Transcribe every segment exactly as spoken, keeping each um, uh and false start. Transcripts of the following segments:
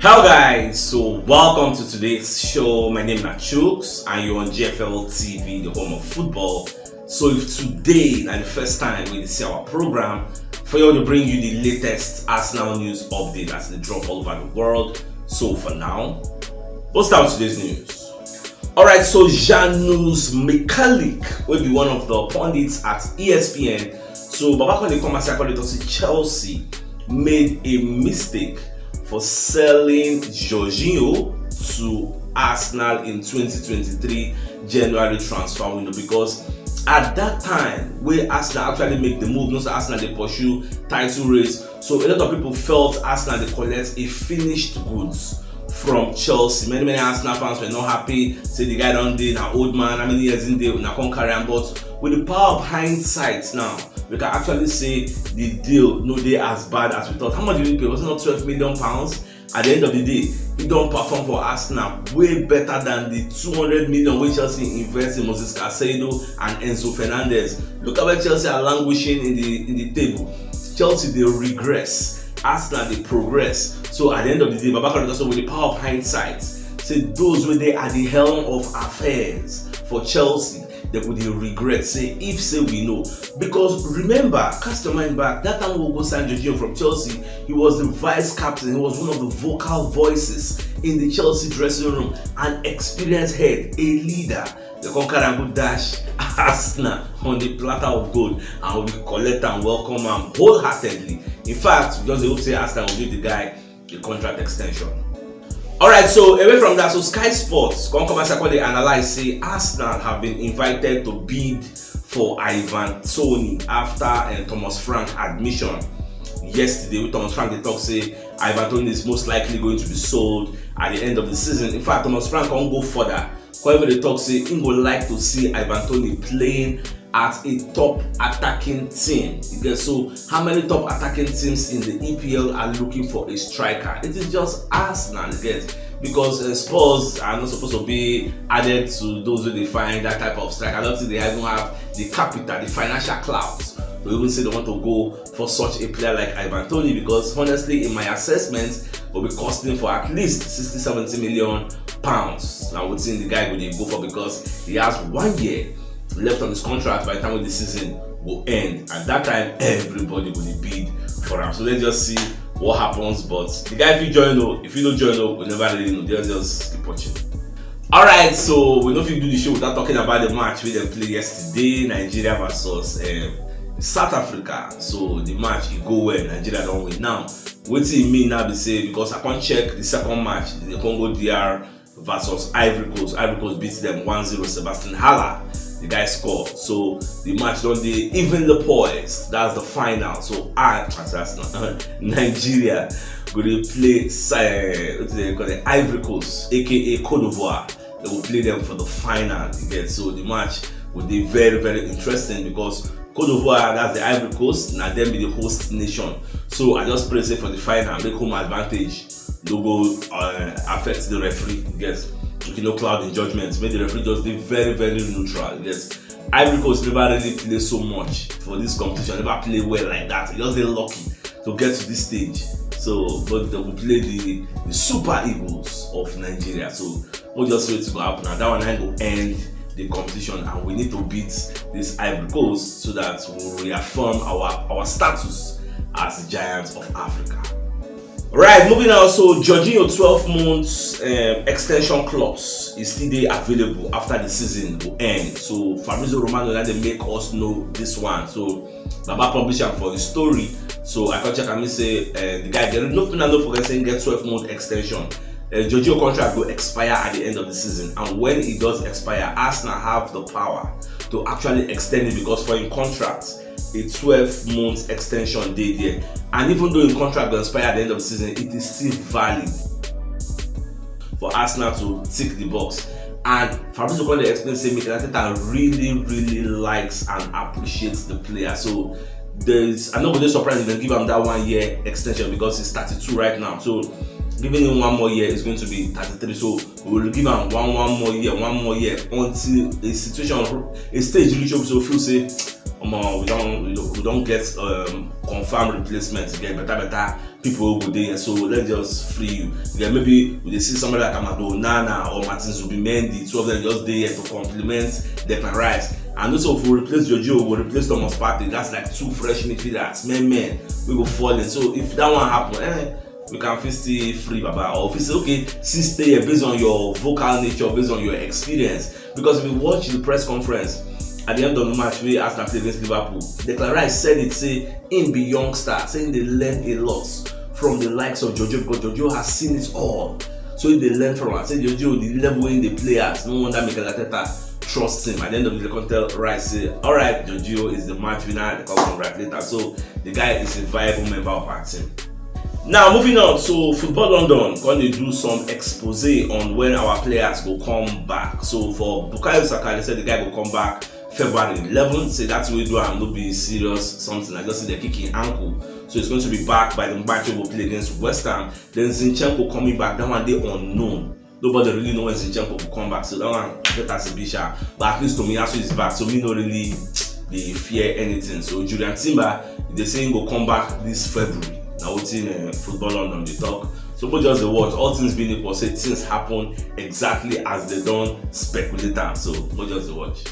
Hello guys, so welcome to today's show. My name is Chooks and you're on G F L T V, the home of football. So if today na the first time we see our program, for you to bring you the latest Arsenal news update as they drop all over the world. So for now, we'll start with today's news. Alright, so Janusz Michalik will be one of the pundits at E S P N. So Baba come dey come as I call it, say Chelsea made a mistake for selling Jorginho to Arsenal in twenty twenty-three January transfer window, because at that time wey Arsenal actually make the move, no say Arsenal dey pursue title race, so a lot of people felt Arsenal dey collect a finished goods from Chelsea. Many many Arsenal fans were not happy, say the guy don dey na old man, how many years in dey, una come carry am. But with the power of hindsight now, we can actually say the deal no dey as bad as we thought. How much did we pay? Was it not twelve million pounds? At the end of the day, he don perform for Arsenal way better than the two hundred million wey Chelsea invest in Moses Caicedo and Enzo Fernandez. Look at where Chelsea are languishing in the in the table. Chelsea dey regress, Arsenal dey progress. So at the end of the day, Baba Carlos also, with the power of hindsight, say those wey dey at the helm of affairs for Chelsea, they go dey regret, say if say we know. Because remember, cast your mind back, that time we go sign Jorginho from Chelsea, he was the vice captain, he was one of the vocal voices in the Chelsea dressing room, an experienced head, a leader. They come carry am go dash Arsenal on the platter of gold, and we collect and welcome am wholeheartedly. In fact, we just dey hope say Arsenal will give the guy a contract extension. Alright, so away from that, so Sky Sports come come as I call dey analyze say Arsenal have been invited to bid for Ivan Toney after uh, Thomas Frank admission yesterday. With Thomas Frank, they talk say Ivan Toney is most likely going to be sold at the end of the season. In fact, Thomas Frank come go further. Come even dey talk say he go like to see Ivan Toney playing at a top attacking team. You get, so how many top attacking teams in the E P L are looking for a striker? It is just Arsenal, you get, because uh, Spurs are not supposed to be added to those who dey find that type of striker. I don't think they even have the capital, the financial clout to even say they want to go for such a player like Ivan Toney, because honestly, in my assessment, will be costing for at least sixty, seventy million pounds. Now, wetin the guy go dey go for, because he has one year left on his contract by the time the season will end. At that time, everybody go dey bid for am. So let's just see what happens. But the guy, if you join, oh, if you don't join, oh, we never really know. Just, just keep watching. Alright, so we no fit do the show without talking about the match wey dem play yesterday, Nigeria versus um, South Africa. So the match, e go well, Nigeria don win. Now, wetin e mean now be say, because I come check the second match, the Congo D R versus Ivory Coast. Ivory Coast beat them one zero. Sebastian Haller, the guy score. So the match don dey evenly poised. That's the final. So I, Nigeria, go dey play uh, wetin dem dey call it, Ivory Coast, aka Cote d'Ivoire. They go play them for the final, you get. So the match will be very, very interesting, because Cote d'Ivoire, that's the Ivory Coast, na dem be the host nation. So I just pray say for the final, make home advantage no go uh, affect the referee, you get. Make e no cloud in judgment. Make the referee just be very, very neutral, you get. Ivory Coast never really play so much for this competition, never play well like that. They just dey lucky to get to this stage. So, but they will play the, the Super Eagles of Nigeria. So, we'll just wait to go happen. And that one I go end the competition, and we need to beat this Ivory Coast so that we'll reaffirm our, our status as the giants of Africa. Right, moving on. So Jorginho twelve months um, extension clause is still dey available after the season go end. So Fabrizio Romano na dey make us know this one. So Baba publish am for his story. So I come check am, he say uh, the guy get no, no forget say he get twelve month extension. Uh, Jorginho contract go expire at the end of the season, and when it does expire, Arsenal have the power to actually extend it, because for him contract, a twelve months extension dey there, and even though him contract go expire at the end of the season, it is still valid for Arsenal to tick the box. And Fabrizio Conde explain say Mikel Arteta really, really likes and appreciates the player. So there's, I no go dey surprised if dem give am that one year extension, because he's thirty-two right now. So giving him one more year is going to be thirty-three. So we will give am one, one more year, one more year, until a situation, a stage reach up, so feel say, omo, we don, we don, we don get um, confirmed replacement, get better, better people wey go dey here, so let's just free you. Yeah, maybe we dey see somebody like Amadou Onana or Martin Zubimendi, two of them just dey here to compliment Declan Rice. And also, if we replace Jorginho, we go replace Thomas Partey. That's like two fresh midfielders, men, men, we go fall in. So if that one happen, eh, we can fit still free Baba, or if we say, okay, still stay here based on your vocal nature, based on your experience. Because if you watch the press conference at the end of the match wey Arsenal play against Liverpool, Declan Rice said it, say im be young star, say im dey learn a lot from the likes of Jorginho, because Jorginho has seen it all. So im dey learn from am. Say Jorginho, the level wey im dey play at, no wonder Mikel Arteta trust him. At the end of the day, come tell Rice say, all right, Jorginho is the match winner, they come congratulate am. So the guy is a viable member of our team. Now, moving on, so Football London come dey do some expose on when our players go come back. So for Bukayo Saka, they said the guy go come back February eleven. Say that's wey do am, no be serious something. I just see the kicking ankle, so he's going to be back by the match wey go play against West Ham. Then Zinchenko coming back, that one dey unknown. Nobody really know when Zinchenko go come back, so that one get as e be sha. But at least Tomiyasu is back, so me no really dey fear anything. So Jurrien Timber, they say he go come back this February. Na wetin, uh, Football London dey talk. So we just dey watch. All things being equal, say things happen exactly as they don speculate am. So we just dey watch.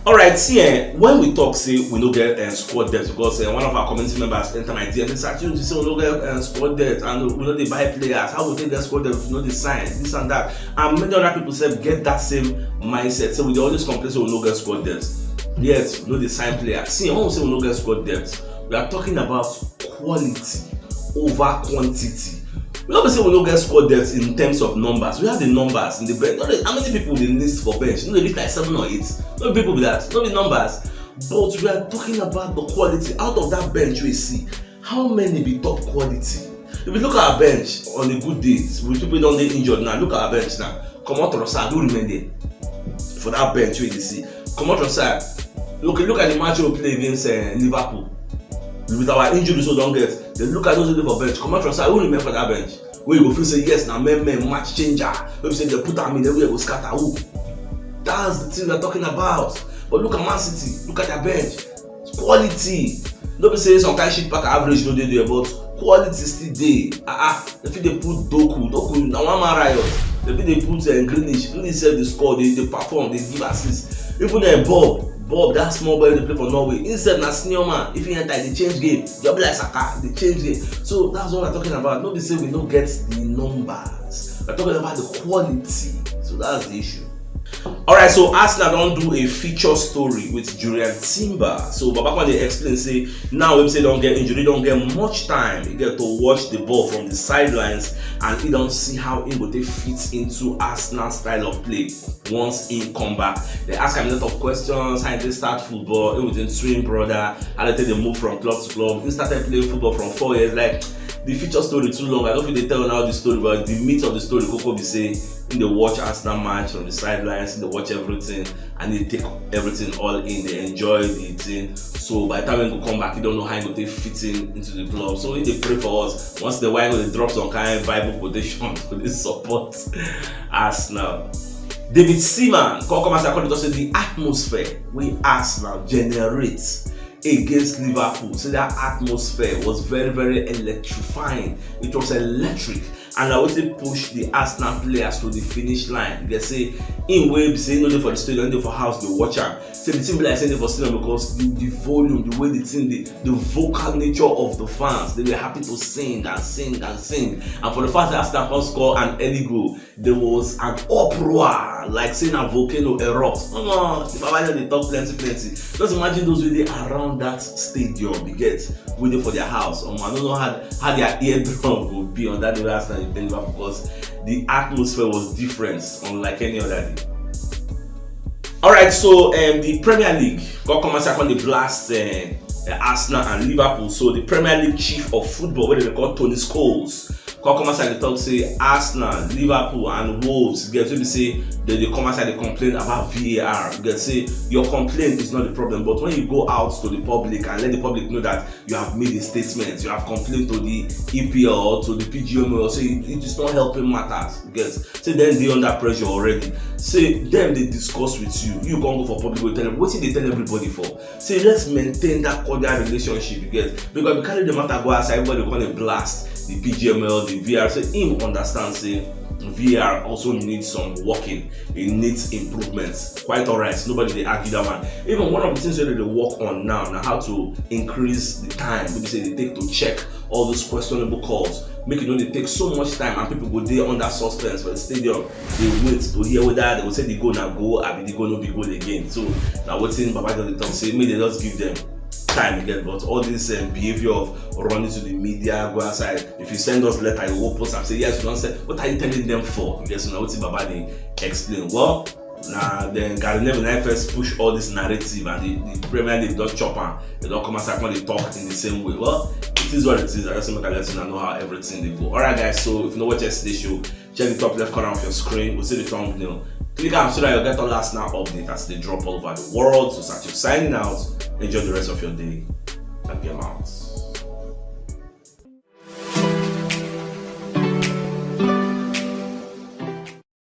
All right, see, eh, when we talk say we no get, eh, squad depth, because, eh, one of our community members enter my D M, say, "Sir, you say we no get, eh, squad depth, and we no dey buy players. How we take get squad depth if we no dey sign, this and that?" And many other people sef get that same mindset. So we dey always complain say we no get squad depth. Yes, we no dey sign players. See, when we say we no get squad depth, we are talking about quality over quantity. We no be say we no get squad depth in terms of numbers. We have the numbers in the bench. No dey, how many people dey list for bench? No dey reach like seven or eight. No be people be that. No be numbers. But we are talking about the quality. Out of that bench we see, how many be top quality? If you look at our bench on a good day, with people don dey injured now, look at our bench now. Comot Trossard, who remain there for that bench wey you dey see? Comot Trossard. Look, look at the match we play against, eh, Liverpool. With our injuries we don get, then look at those wey dey for bench. Comot Trossard, who remain for that bench? Wey you go feel say, yes, na men, men, match changer. Wey be say they put am in, everywhere go scatter. Who? That's the thing we're talking about. But look at Man City. Look at their bench. Quality. No be say some kind shit pack average no dey there, but quality still dey. Ah, ah, they fit dey put Doku. Doku na one man riot. They fit dey put, eh, Grealish. Grealish sef dey score, dey, dey perform, dey give assist. Even, eh, Bob, Bob, that small boy wey dey play for Norway, he sef na senior man. If he enter, he dey change game. Just be like Saka, dey change game. So that's what we're talking about. No be say we no get the numbers. We're talking about the quality. So that's the issue. All right, so Arsenal don do a feature story with Jurrien Timber. So Baba come dey explain say now wey be say don get injury, don get much time, he get to watch the ball from the sidelines, and he don see how he go take fit into Arsenal style of play once he come back. They ask him a lot of questions, how he take start football, he with him twin brother, how they take dey move from club to club. He started playing football from four years. Like, the feature story too long. I don't fit dey tell you now the story, but the meat of the story, koko be say, he dey watch Arsenal match from the sidelines, he dey watch everything, and he take everything all in, dey enjoy the thing. So by the time he go come back, he don't know how he go take fit in into the club. So he dey pray for us. Once in a while, he go dey drop some kind Bible quotation to dey support Arsenal. David Seaman come come as I call it, say the atmosphere wey Arsenal generate against Liverpool, say that atmosphere was very, very electrifying. It was electric, and na wetin push the Arsenal players to the finish line. They say him wey be say he no dey for the stadium, he dey for house, dey watch am. Say the thing be like say he dey for stadium because the, the volume, the way the thing, the, the vocal nature of the fans, they were happy to sing and sing and sing. And for the fact that Arsenal come score an early goal, there was an uproar, like say na volcano erupt. Omo, the Baba just dey talk plenty, plenty. Just imagine those wey dey around that stadium, you get, wey dey for their house. Omo, I don't know how, how their eardrum go be on that day wey Arsenal dey play Liverpool, because the atmosphere was different, unlike any other day. All right, so, um, the Premier League come come as I come dey blast, uh, uh, Arsenal and Liverpool. So the Premier League chief of football, wey they call Tony Scholes, come come outside dey talk say Arsenal, Liverpool and Wolves get wey be say dem dey come outside dey complain about V A R. You get say your complaint is not the problem, but when you go out to the public and let the public know that you have made a statement, you have complained to the E P L or to the P G M O L, say it is not helping matters. You get say dem dey under pressure already. Say dem dey discuss with you, you come go for public go tell dem wetin dey tell everybody for. Say let's maintain that cordial relationship, you get, because we carry the matter go outside, everybody go come dey blast the P G M L, the V A R. Say him understand say V A R also needs some working, it needs improvements. Quite alright, nobody dey argue that one. Even one of the things wey dem dey work on now na how to increase the time wey be say dey take to check all those questionable calls, make e no dey take so much time and people go dey under suspense for the stadium dey wait to hear whether dem go say the goal na goal abi the goal no be goal again. So na wetin Baba just dey talk say make dem just give dem time again. But all this um, behaviour of running to the media, go outside, if you send us letter, you go post am say yes, we don send. What are you telling them for? You get, so na wetin Baba dey explain. Well, na then Gary Neville na first push all this narrative and the, the Premier League don chop am. Dem don come outside come dey talk in the same way. Well, it is what it is. I just make I let una know how everything dey go. Alright guys, so if you no watch yesterday show, check the top left corner of your screen. You see the thumbnail. Click am so that you get all Arsenal update as dem dey drop all over the world. So Sachin signing out. Enjoy the rest of your day and be out.